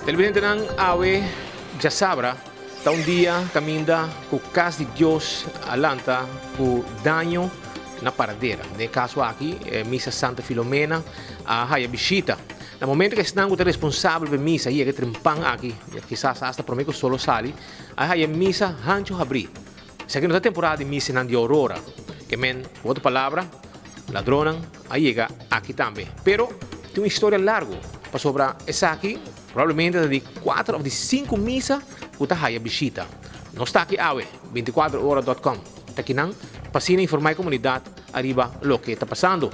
Televidentenan, awe djasabra ta un dia kaminda ku kas di Dios a lanta ku daño na Paradera. Den e kaso aki e misa Santa Filomena a haya bishita. Na momento ku esnan ku ta responsabel pa e misa yega e trempan aki, kisas asta prome ku sol lo sali, a haya e misa hancho habrí. Esaki no ta temporada di misanan di aurora. Ke men, ku otro palabra, ladronnan a yega aki tambe. Pero tin un historia largu, pasobra esaki probablemente ta di kuater òf di sinku misa ku ta haya bishita. Nos ta aki awe, 24 ora dòt kòm ta kinan pa asina informá e komunidat ariba loke ta pasando.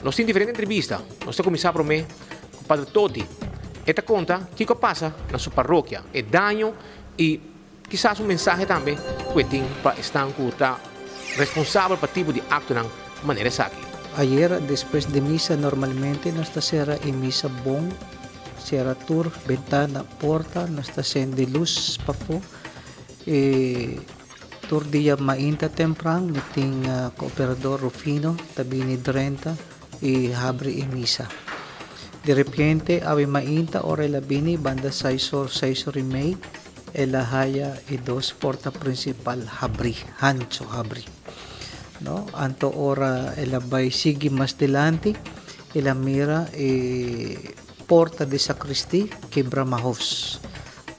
Nos tin diferente entrevista. Nos ta kuminsá promé ku Padre Toti. E ta konta kiko a pasa na su parokia, e daño i. Kisas un mensahe tambe ku e tin pa esnan ku ta responsabel pa tipo di aktonan manera esaki. Ayer despues di misa normalmente nos ta sera e misa bon, sera tur bentana, porta, nos ta sende lus pafó e tur dia mainta tempran mi tin kooperador Rufino ta bini drenta i habri e misa. Di repente awe mainta ora el a bini banda seis or, seis or i mei El a haya e dos porta principal habri, hancho habri. No? Anto ora el a bai sigui mas dilanti, el a mira e porta di sacristi kebra mahos.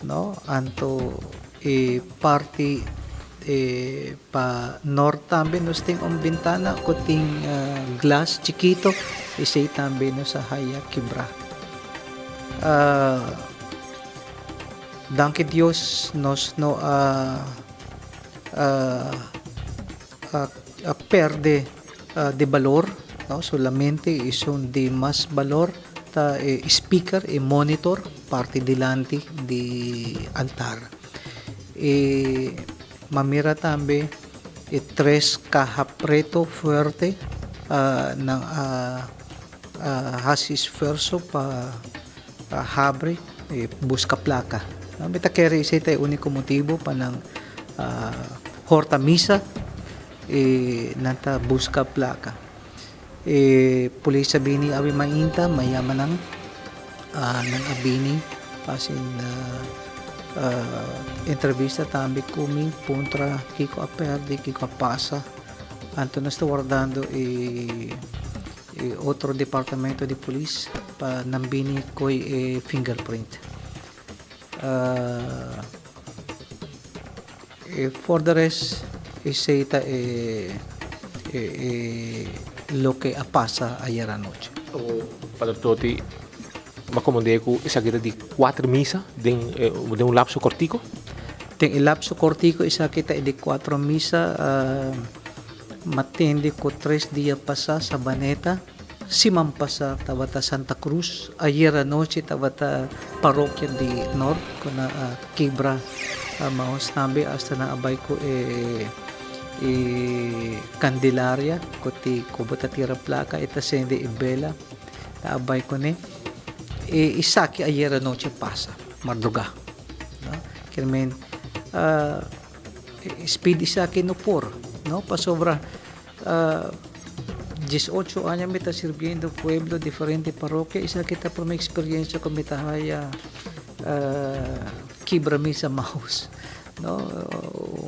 No? Anto e parti e pa nort tambe nos tin un bintana cu tin glas chikito, esey tambe nos a haya kebra. Danki Dios nos no a a perde di balor, no, solamente esun di mas balor ta e speaker, e monitor parti dilanti di altar. E m'a mira tambe e tres kaha preto fuerte nan a hasi esfuerso pa Pa habri i buska plaka. Mi ta kere esei ta e úniko motibu pa nan horta misa i nan ta buska plaka. E polis a bini awe mainta, mi a yama nan, nan a bini hasi entrevista tambe ku mi, puntra kiko a pèrdè, kiko a pasa. Anto nos ta wardando e. E otro departamento di polis pa nan bini koy e fingerprint. E for de res esey ta e e loke a pasa ayer anochi. Padre Toti, m'a komand'é ku esaki ta di kuater misa den den un lapso kortiko? Den e lapso kortiko esaki ta e di kuater misa. M'a tende ku tres dia pasá Sabaneta, siman pasá tabata Santa Cruz, ayer anochi tabata parokia di Nort ku nan a kibra mahos tambe asta nan a bai ku e e Candelaria ku ti ku bo ta tira plaka e ta sende e bela nan a bai kuné e esaki ayer anochi a pasa mardugá no kier men. Speed esaki no por, no? Pasobra 18 aña mi ta sirbiendo pueblo, diferente parokia, esaki ta prome experiencia ku mi ta haya kibra misa mahos, no?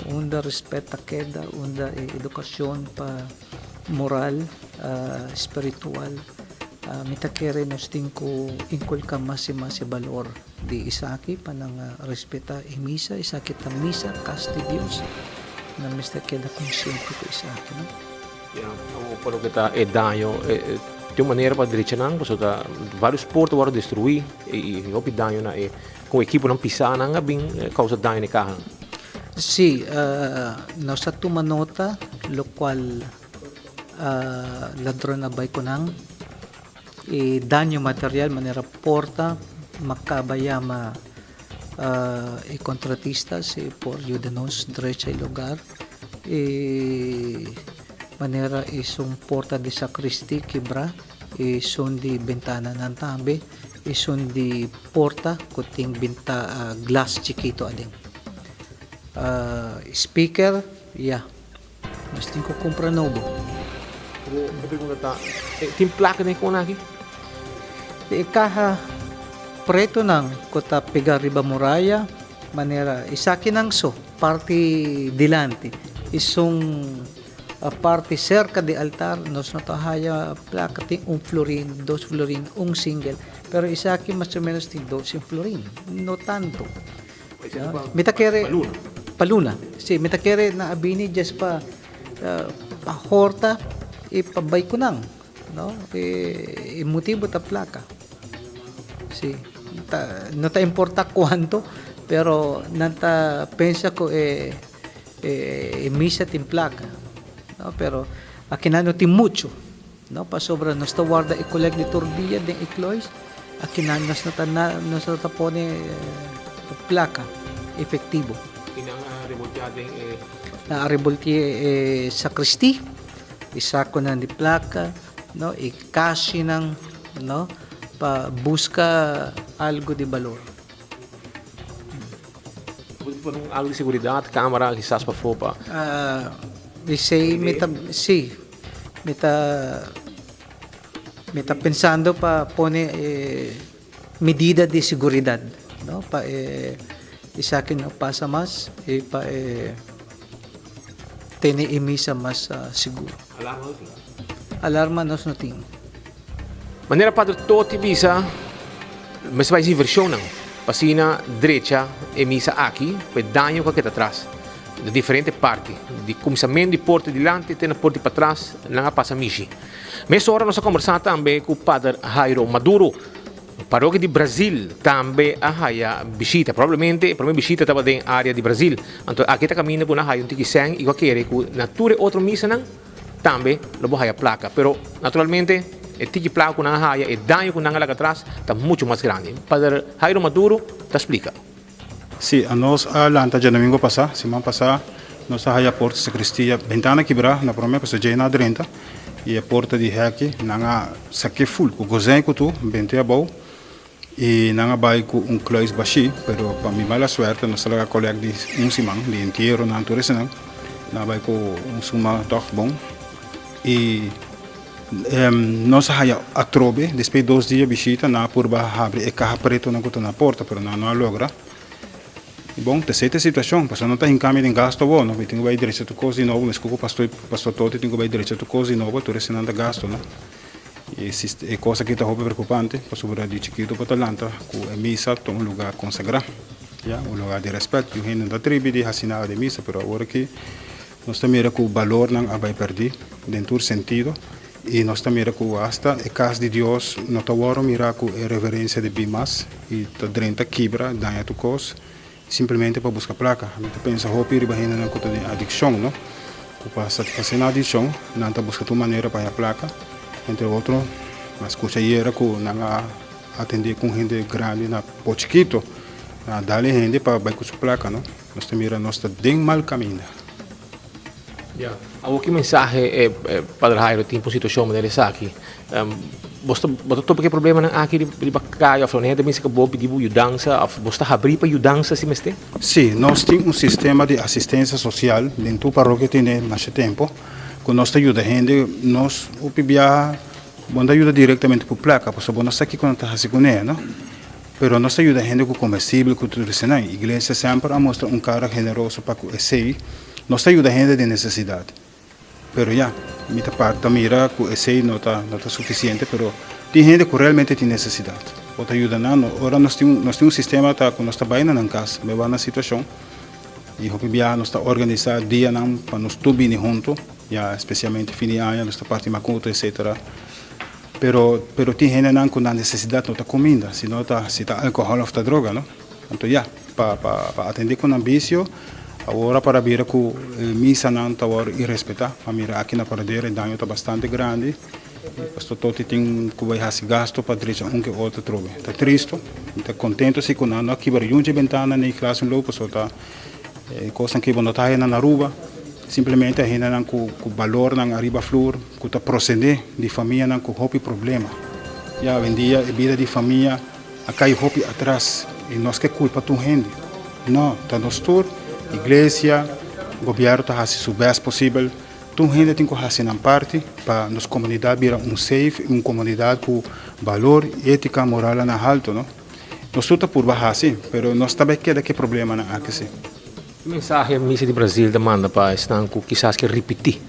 Unda respet ta keda, unda e educacion pa moral, spiritual. Mi ta kere nos tin ku inculca mas i mas e balor. Di esaki pa nan a respetá e misa, esaki ta misa, kas di Dios, nan mester keda konsiente ku esaki, no? Ya, awor pa loke ta e daño, tin un manera pa drecha nan, pasobra ta varios porta wòrdu destruí i hopi daño na e, ku ekiponan pisá nan a bin kousa daño na e kahanan. Sí, nos a tuma nota lokual ladron a bai ku nan. E daño material manera porta ma caba yama e contratista si por yuda nos drecha e lugar. E manera esun porta di sacristi kibra, esun di bentananan tambe, esun di porta cu tin binta glas chikito aden. Speaker, ya. Nos tin ku kumpra nobo. E pregunta ta, e tin plaka den e kona aki? E kaha pretonan ku ta pega riba muraya manera esakinan so parti dilanti esun parti serka di altar nos no ta haya plaka tin un florin dos florin un single pero esaki mas o menos tin dos florin no tanto mi ta kere pa luna si mi ta kere nan a bini just pa pa horta y pa bay cu nan. No, e motibo ta placa. Si, ta, no ta importa cuanto, pero nan ta pensa cu e, e, e misa tin placa. No, pero akinan no tin mucho. No, pasobra nos ta warda e colect di tur dia den e kluis. Akinan nos no ta na, nos no ta pone placa efectivo. Y nan a revoltea den e. Nan a revoltea e sacristia. E saconan di placa, no, e cashinan, no, pa busca algo di balor. Bo ta pone un algo di seguridad, camera kisas pafó pa. Esey mi ta, si, mi ta, mi ta pensando pa pone e medida di seguridad, no, pa e esaki no pasa mas y pa e. Tene e misa mas sigur. Alarma no tin? Alarma nos no tin. Manera Padre Toti bisa, mester bai sin vershonnan pa asina drecha e misa aki pa e daño ku a keda atras. Na diferente parti, di kuminsamentu di porta dilanti te na porta di patras, nan a pasa mishi. Mesora nos a kombersá tambe ku Pader Jairo Maduro. Parokia di Brazil tambe a haya bishita. Probablemente e prome bishita tabata den area di Brazil. Anto aki ta caminda cu nan haya un tiki sèn y cu a kere cu na tur e otro misanan tambe lo bo haya placa. Pero naturalmente e tiki placa cu nan a haya, e daño cu nan a laga atras ta mucho mas grandi. Pader Jairo Maduro ta splica. Sí, anos a lanta djadomingo pasá, siman pasá, nos a haya porta sakristia, bentana kibrá na promé pasobra djei nan a drenta i e porta di hèki nan a sak'é ful ku gozèn ku tur bent'é abou i nan a bai ku un kluis bashí, pero pa mi mala suerte nos a laga kolèk di un siman di entieronan tur esenan, nan a bai ku un suma tòg bon i. Nos a haya atrobe, despues di dos dia bishita, nan a purba habri e kaha pretonan ku ta na porta, pero nan no a logra. I bon, ta esei ta e situashon, pasobra no ta hinkami den gasto awor, no? Mi tin ku bai drecha tur kos di nobo, meskos ku pastor, pastor Toti tin ku bai drecha tur kos di nobo, tur esenan ta gastonan. I e kos aki ta hopi preokupante, pasobra di chikitu bo ta lanta ku e misa ta un luga konsagrá, ya, un luga di rèspèt. Yu hende no ta tribi di hasi nada den misa, pero awor aki Nos ta mira ku balornan a bai pèrdí den tur sentido i nos ta mira ku asta e kas di Dios no ta wòrdu mirá ku e reverensia debí mas i ta drenta kibra, daña tur kos simplemente pa buska plaka. Mi ta pensa hopi riba hendenan ku ta den adikshon, no? Ku pa satisfasé nan adikshon nan ta buska tur manera pa haña plaka. Entre otro, mi a skucha ayera ku nan a atendé ku un hende grandi na Pochikito, nan a dal e hende pa bai ku su plaka, no? Nos ta mira nos ta den mal caminda. Ya. Awor ki mensahe Padre Jairo tin pa un situacion manera esaki? Bos ta bo ta topa ku e problemanan aki riba kaya of hende ta bisa ku bo pidi bo yudansa of bos ta habrí pa yudansa si mester? Sí, nos tin un sistema di asistencia social den tur parokia tene masha tempo ku nos ta yuda hende. Nos hopi biaha bo no ta yuda directamente ku plaka pasobra bo no sa kiko nan ta hasi kuné, no? Pero nos ta yuda hende ku komestibel ku tur esenan. Iglesia semper a mustra un kara generoso pa ku esei. Nos ta yuda hende den nesesidat. Pero ya, mi ta par ta mira ku esei no ta no ta sufisiente, pero tin hende ku realmente tin nesesidat. Bo ta yuda nan. Ora nos tin nos tin un sistema ta ku nos ta bai na nan kas, bai wak nan situashon i hopi biaha nos ta organisá dianan pa nos tur bini huntu, ya spesialmente fin di aña nos ta parti makutu etsetera. Pero pero tin hendenan ku nan nesesidat no ta kuminda, sino ta si ta alkohòl òf ta droga, no. Anto ya, pa pa pa atendé ku nan bisio, awor a para bira ku e misanan ta wòrdu irespetá. Pa mira aki na Paradera e daño ta bastante grandi, i Pastor Toti tin ku bai hasi gasto pa drecha un ke otro atrobe. Ta tristo, mi ta kontento si ku nan no a kibra yunchi bentana ni glas un lou, pasobra ta e kosnan ke bo no ta haya na Aruba. Simplemente a hendenan ku ku balornan ariba flur ku ta prosendé di famianan ku hopi problema. Ya awendia e bida di famia a kai hopi atras i nos ke kulpa tur hende. No, ta nos tur, iglesia, gobièrnu ta hasi su bèst posibel. Tur hende tin ku hasi nan parti pa nos komunidat bira un safe i un komunidat ku balor, étika, moral na haltu, no. Nos tur ta purba hasi, pero nos ta bai keda ku e problemanan aki si. Ki mensahe Misa di Brazil ta manda pa esnan ku kisas ke ripití?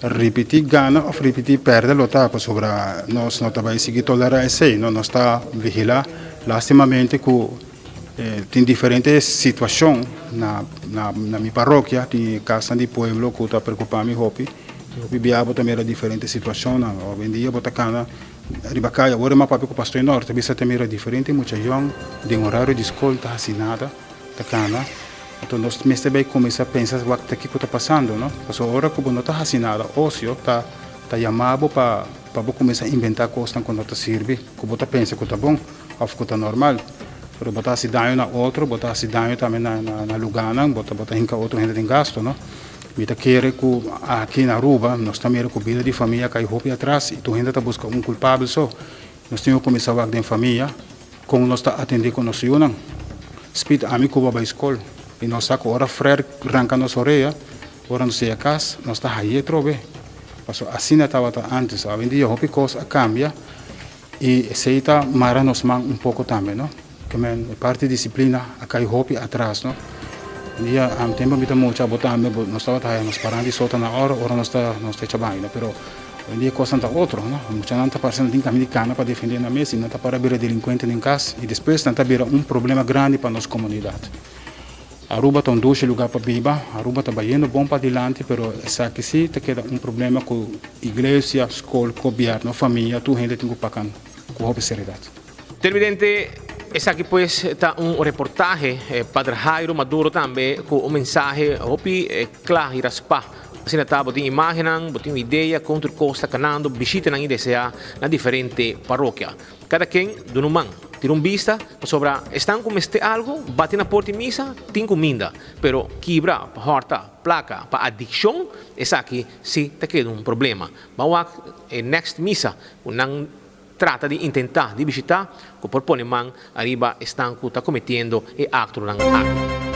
Ripití gana òf ripití pèrdè lo ta pasobra nos no ta bai sigui tolerá esei, no. Nos ta vigilá. Lástimamente ku tin diferente situashon na na mi parokia, tin kasnan di pueblo ku ta preokupá mi hopi. Hopi biaha bo ta mira diferente situashonnan. Owendia bo ta kana riba kaya, ora mi a papia ku Pastor Norte ta bisa ta mira diferente mucha yòn den orario di skol ta hasi nada. Ta cana, anto nos mester bay cuminsa pensa wak ta kico ta pasando, no? Pasobra ora cu bo no ta haci nada, ocio ta ta yama bo pa pa bo cuminsa inventa cosnan cu no ta sirbi, cu bo ta pensa cu ta bon of cu ta normal. Pero bo ta haci daño na otro, bo ta haci daño tambe na na na lugarnan, bo ta bo ta hinca otro hende den gasto, no? Mi ta kere cu aki na Aruba nos ta mira cu bida di famia cay hopi atras y tur hende ta busca un culpabel so. Nos tin cu cuminsa wak den famia. Kon nos ta atendé ku nos yunan? Spit ami ku bo bai skol i nos sa ku ora Fred ranka nos orea, ora nos yega kas, nos ta haye trobe. Pasobra asina tabata ántes. Awendia hopi kos a kambia i esei ta mara nos man un poko tambe, no? Ke men e parti disiplina a kai hopi atras, no? Un dia, tempu mi ta mucha, abo tambe, nos tabata haya nos paran di sota na ora, ora nos ta nos ta echa baño, no? Pero Hoy kosnan ta otro, no? Muchanan ta parse nan tin kami di kana pa defende nan mes i nan ta para bira delinkuente den kas i despues nan ta bira un problema grandi pa nos komunidat. Aruba ta un dushi lugá pa biba, Aruba ta bayendo bon padilanti pero esaki si ta keda un problema ku iglesia, skol, gobièrnu, famia, tur hende tin ku pakan ku hopi seriedat. Televidente, esaki pues ta un reportahe, Pader Jairo Maduro tambe ku un mensahe hopi kla i raspá. Asina ta, bo tin imágennan, bo tin un idea kon tur kos ta kanando, bishitanan i deseá na diferente parokia. Kada ken duna un man, tira un bista, pasobra esnan ku mester algu, bati na porta di misa, tin kuminda. Pero kibra pa hòrta plaka pa adikshon, esaki si ta keda un problema. Ban wak e next misa ku nan trata di intentá di bishitá ku por pone man ariba esnan ku ta kometiendo e aktonan aki.